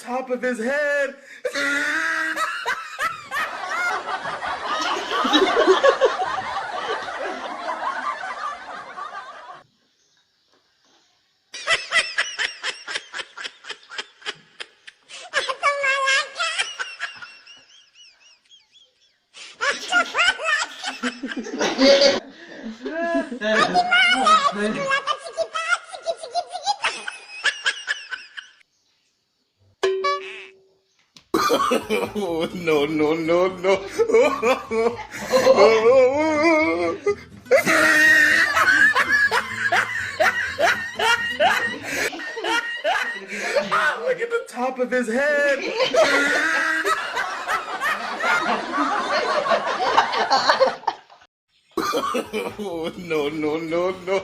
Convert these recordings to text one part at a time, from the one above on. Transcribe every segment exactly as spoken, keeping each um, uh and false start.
top of his head. No, no, no, no. Look at the top of his head. No, no, no, no.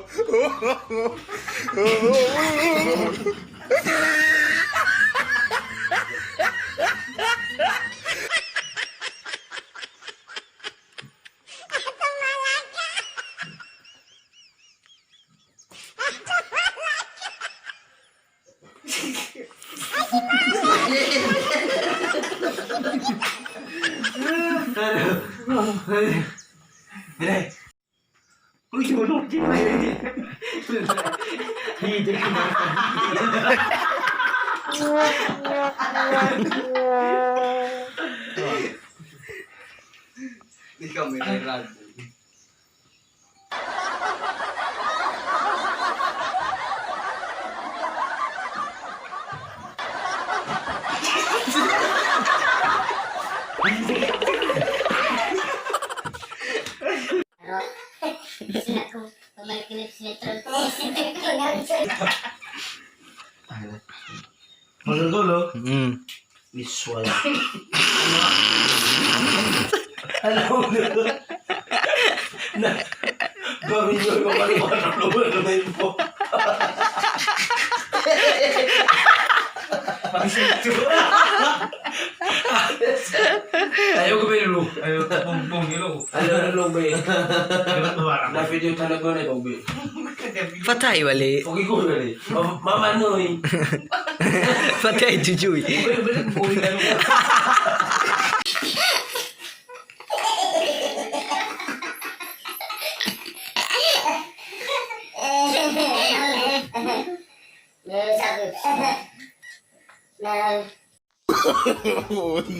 Di kamera. Selaku pemain klip sinetron. Dulu-dulu. Hmm. Visual. Halo. Nah, baru jual kemarin warna belum info. Ayo ke dulu. Ayo, bung, bung, dulu. Ayo, dulu, be. Ayo, keluar. Na video tanah gua nih, bung, be. Fatai balik. Oke, gua balik. Mama noi. Fatai jujui.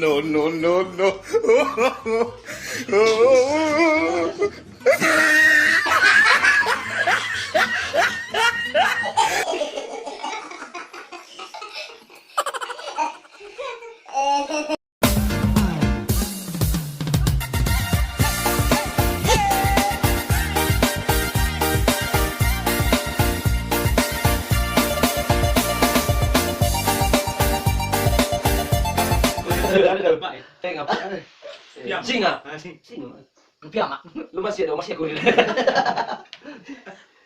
No, no, no, no. Tenga. Singa. Singa. Piama. Lu masih ada, masih aku.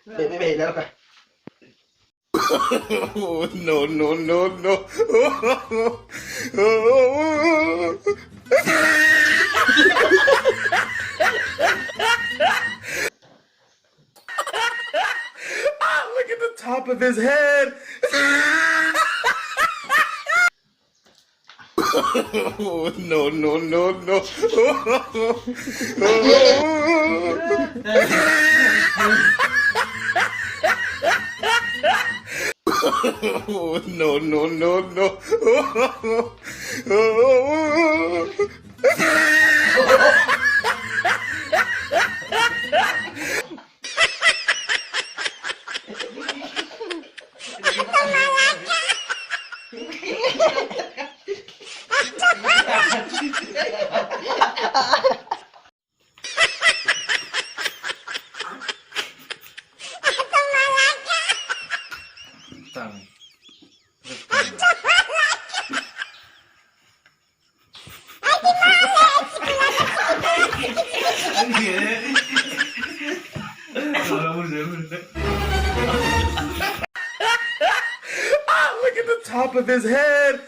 Be, be, be, dah, Kak. No, no, no, no. Ah, look at the top of his head. No, no, no, no. No, no, no, no. Tang. Ah, look at the top of his head.